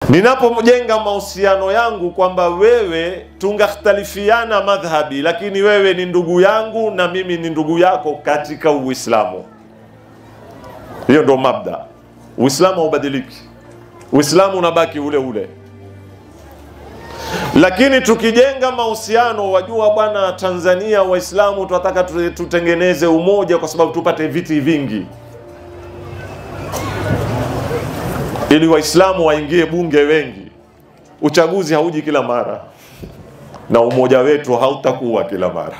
Ninapojenga mahusiano yangu kwamba wewe tungakhtalifiana madhhabi, lakini wewe ni ndugu yangu na mimi ni ndugu yako katika Uislamu. Hiyo ndo mabda. Uislamu haubadiliki. Uislamu unabaki ule ule. Lakini tukijenga mahusiano, wajua bwana, Tanzania Waislamu tunataka tutengeneze umoja kwa sababu tupate viti vingi, ili Waislamu waingie bunge wengi. Uchaguzi hauji kila mara, na umoja wetu hautakuwa kila mara.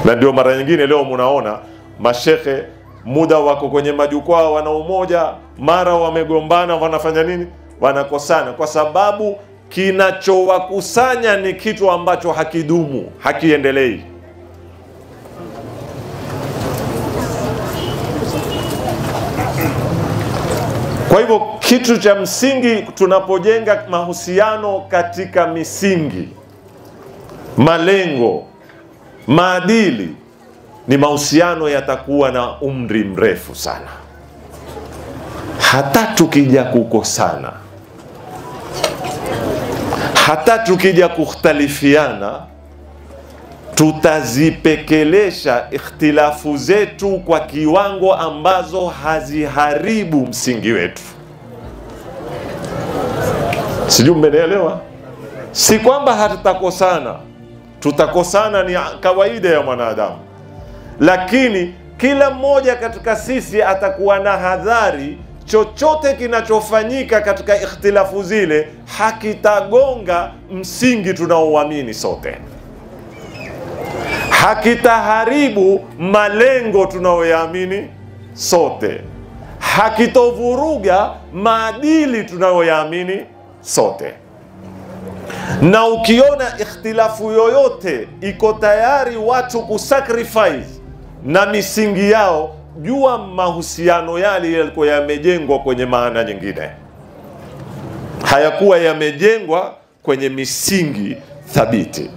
Na ndio mara nyingine leo mnaona mashehe muda wako kwenye majukwaa wana umoja, mara wamegombana, wanafanya nini? Wanakosana, kwa sababu kinachowakusanya ni kitu ambacho hakidumu, hakiendelei. Kwa hivyo kitu cha msingi tunapojenga mahusiano katika misingi, malengo, maadili, ni mahusiano yatakuwa na umri mrefu sana. Hata tukija kukosana, hata tukija kukhtalifiana, tutazipekelesha ikhtilafu zetu kwa kiwango ambazo haziharibu msingi wetu. Sijui mmenielewa? Si kwamba hatutakosana, tutakosana ni kawaida ya mwanadamu, lakini kila mmoja katika sisi atakuwa na hadhari. Chochote kinachofanyika katika ikhtilafu zile hakitagonga msingi tunaoamini sote, hakitaharibu malengo tunayoyaamini sote, hakitovuruga maadili tunayoyaamini sote. Na ukiona ikhtilafu yoyote iko tayari watu kusacrifice na misingi yao, jua mahusiano yale yalikuwa yamejengwa kwenye maana nyingine, hayakuwa yamejengwa kwenye misingi thabiti.